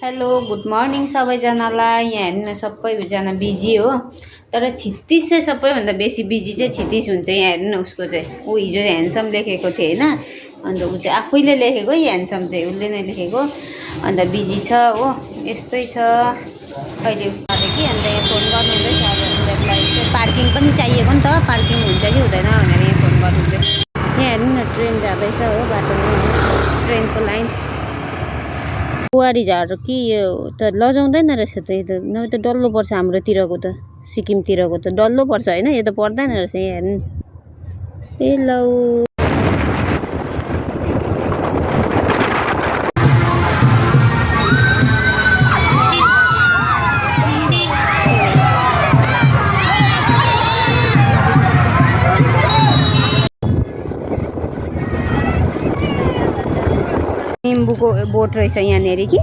Hello good morning सबैजनालाई। यहाँ हेर्नु सबैजना बिजी हो, तर क्षितिज चाहिँ सबैभन्दा बेसी बिजी चाहिँ क्षितिज हुन्छ। यहाँ हेर्नु उसको चाहिँ ऊ हिजो ह्यान्डसम लेखेको थियो होइन, अन्त ऊ चाहिँ आफैले लेखेको ह्यान्डसम चाहिँ उसले नै लेखेको, अन्त बिजी छ हो। यस्तै छ अहिले अरे कि, अन्त यहाँ फोन गर्नुहुँदैछ। अब उनीहरूलाई चाहिँ पार्किङ पनि चाहिएको नि त, पार्किङ हुन्छ कि हुँदैन भनेर यहाँ फोन गर्नुहुँदै। यहाँ हेर्नु न ट्रेन जाँदैछ हो, बाटोमा ट्रेनको लाइन। बुहारी झार कि यो त लजाउँदैन रहेछ त, यो त नभए त डल्लो पर्छ हाम्रोतिरको त, सिक्किमतिरको त डल्लो पर्छ होइन, यो त पर्दैन रहेछ। यहाँ हेर्नु ए लौ निम्बुको बोट रहेछ यहाँनिर कि,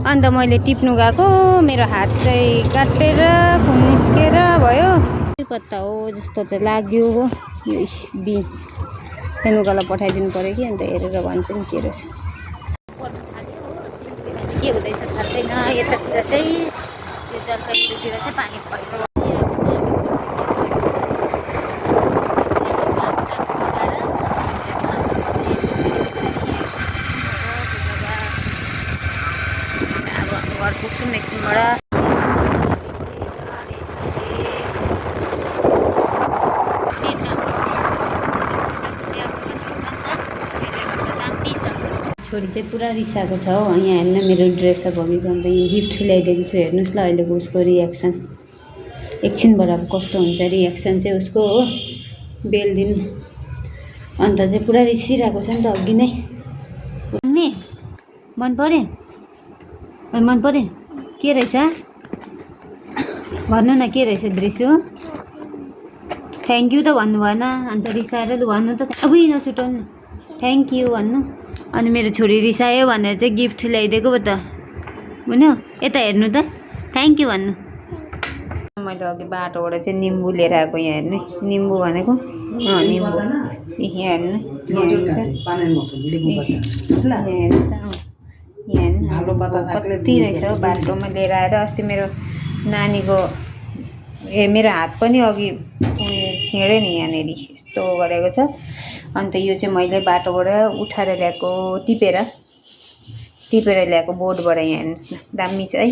अन्त मैले टिप्नु गएको, मेरो हात चाहिँ काटेर खुन निस्केर भयो। पत्ता हो जस्तो चाहिँ लाग्यो हो यो बिन, फेनुकालाई पठाइदिनु पऱ्यो कि, अन्त हेरेर भन्छ नि के रहेछ। के हुँदैछ थाहा छैन। यतातिर चाहिँ यो जलपाइगुडीतिर चाहिँ पानी परेको। घर पुग्छौँ एकछिनबाट। छोरी चाहिँ पुरा रिसाएको छ हो। यहाँ हेर्नु मेरो ड्रेसअप अघिको, अन्त यो गिफ्ट ल्याइदिएको छु। हेर्नुहोस् ल अहिलेको उसको रियाक्सन, एकछिनबाट अब कस्तो हुन्छ रियाक्सन चाहिँ उसको हो। बेलदिन अन्त चाहिँ पुरा रिसिरहेको छ नि त अघि नै। मन पर्यो मन पर्यो, के रहेछ भन्नु न, के रहेछ दृश्य। थ्याङ्क यू त भन्नु भएन, अन्त रिसाएर लु भन्नु त, अब नछुटाउनु, थ्याङ्क यू भन्नु। अनि मेरो छोरी रिसायो भनेर चाहिँ गिफ्ट ल्याइदिएको पो त, बुझ्यो। यता हेर्नु त, थ्याङ्क यू भन्नु। मैले अघि बाटोबाट चाहिँ निम्बु लिएर आएको। यहाँ हेर्नु निम्बु भनेको निम्बु, यहाँ हेर्नु कति रहेछ बाटोमा लिएर आएर। अस्ति मेरो नानीको मेरो हात पनि अघि छिँडै नि यहाँनिर यस्तो गरेको छ। अन्त यो चाहिँ मैले बाटोबाट उठाएर ल्याएको, टिपेर ल्याएको बोर्डबाट। यहाँ हेर्नुहोस् न दामी छ है।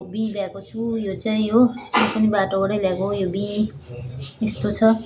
बी ल्याएको छु, यो चाहिँ हो, यो पनि बाटोबाटै ल्याएको। यो बी यस्तो छ।